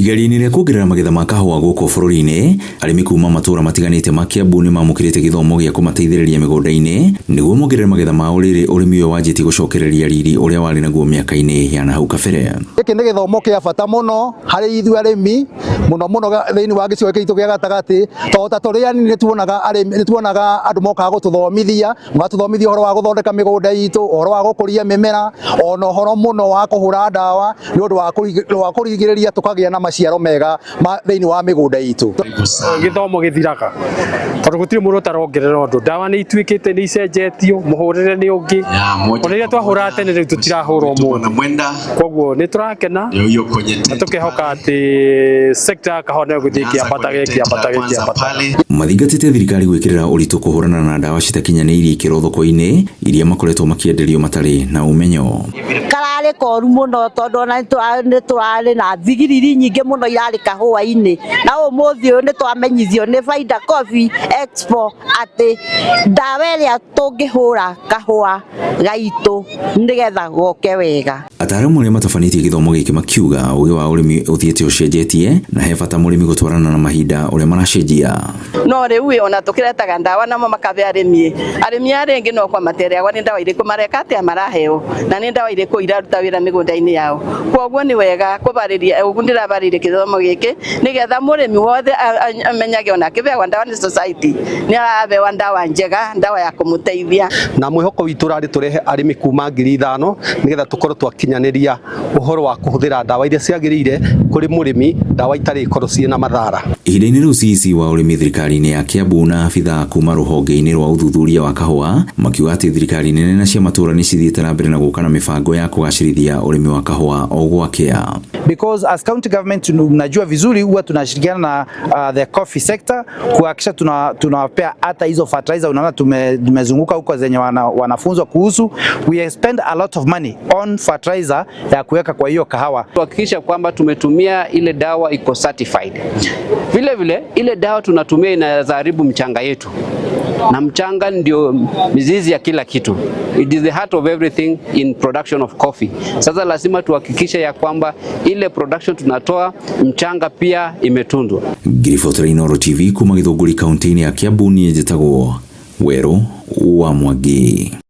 Igeria-inĩ rĩa kuongerera magetha ma kahũa gũkũ bũrũri-inĩ, arĩmi kuma matũra matiganĩte ma Kiambu nĩ mamũkĩrĩte gĩthomo gĩa kũmateithĩrĩria mĩgũnda-inĩ nĩguo mongerere magetha mao rĩrĩ ũrĩmi ũyũ wanjĩtie gũcokereria riri ũrĩa warĩ naguo mĩaka-inĩ ya nahau kabere. Gĩkĩ nĩ gĩthomo kĩa bata mũno harĩ ithuĩ arĩmi mũno mũno thĩinĩ wa gĩcigo gĩkĩ gitũ gĩa gatagatĩ, tondũ ta tũrĩ anini nĩ tuonaga andũ mokaga gũtũthomithia, magatũthomithia ũhoro wa gũthondeka mĩgũnda itũ, ũhoro wa gũkũria mĩmera, ona ũhoro mũno wa kũhũra ndawa nĩ ũndũ wa kũrigĩrĩria tũkagĩa na maciaro mega thĩinĩ wa mĩgũnda itũ. Gĩthomo gĩthiraga tondũ gũtirĩ mũndũ ũtarongerera ũndũ, ndawa nĩ ituĩkĩte nĩ icenjetio, mũhũrĩre nĩ ũngĩ, ona iria twahũraga tene rĩu tũtirahũra ũmũthĩ, koguo nĩ tũrakena na tũkehoka atĩ sector ya kahũa no ĩgũthiĩ ĩkĩambataga ĩkĩambataga ĩkĩambataga. Mathingatĩte thirikari gwĩkĩrĩra ũritũ kũhũrana na ndawa citakinyanĩirie ikĩro thoko-inĩ iria makoretwo makĩenderio matarĩ na ũmenyo. Kararĩ koru mũno tondũ ona nĩ tũrarĩ na thigiriri nyingĩ mũno irarĩ kahũa-inĩ, na ũmũthĩ ũyũ nĩ twamenyithio nĩ Faida Coffee Expo atĩ ndawa ĩrĩa tũngĩhũra kahũa gaitũ nĩgetha goke wega. Ataaramu arĩa matabanĩtie gĩthomo gĩkĩ makiuga ũgĩ wa ũrĩmi ũthiĩte ũcenjetie na he bata mũrĩmi gũtwarana na mahinda ũrĩa maracenjia. No rĩu ona tũkĩretaga ndawa namo makabe arĩmi, arĩmi arĩa angĩ no kwa matereagwo nĩ ndawa irĩkũ mareka atĩa maraheo na nĩ ndawa irĩkũ iraruta wĩra mĩgũnda-inĩ yao. Koguo nĩ wega kũbarĩria ũguo ndĩrabarĩria gĩthomo gĩkĩ nĩgetha mũrĩmi wothe amenyage ona akĩbeagwo ndawa nĩ society nĩ arabewa ndawa njega, ndawa ya kũmũteithia. Na mwĩhoko witũ ũrarĩ tũrehe arĩmi kuma 5,000 nĩgetha tũkorwo twakinyanĩria ũhoro wa kũhũthĩra ndawa iria ciagĩrĩire kũrĩ mũrĩmi, ndawa itarĩ ikorwo ciĩna mathara. Ihinda-inĩ rĩu CEC wa ũrĩmi thirikari-inĩ ya Kiambu na abithaa kuma rũhonge-inĩ rwa ũthuthuria wa kahũa makiuga atĩ thirikari nene na cia matũra nĩ cithiĩte na mbere na gũka na mĩbango ya kũgacĩrithia ũrĩmi wa kahũa o gwakĩa. Because as county government mnajua vizuri huwa tunashirikiana na the coffee sector kuhakikisha tunawapea hata hizo fertilizer. Unaona tumezunguka huko zenye wanafunzwa kuhusu. We spend a lot of money on fertilizer ya kuweka kwa hiyo kahawa. Kuhakikisha kwamba tumetumia ile dawa iko certified. Vile vile ile dawa tunatumia inaweza haribu mchanga yetu, na mchanga ndio mizizi ya kila kitu. It is the heart of everything in production of coffee. Sasa lazima tuhakikishe ya kwamba ile production tunatoa mchanga pia imetundwa. Ngiribotera Inooro TV kuma Githunguri kaunti-inĩ ya Kiambu, niĩ njĩtagwo Werũ wa Mwangi.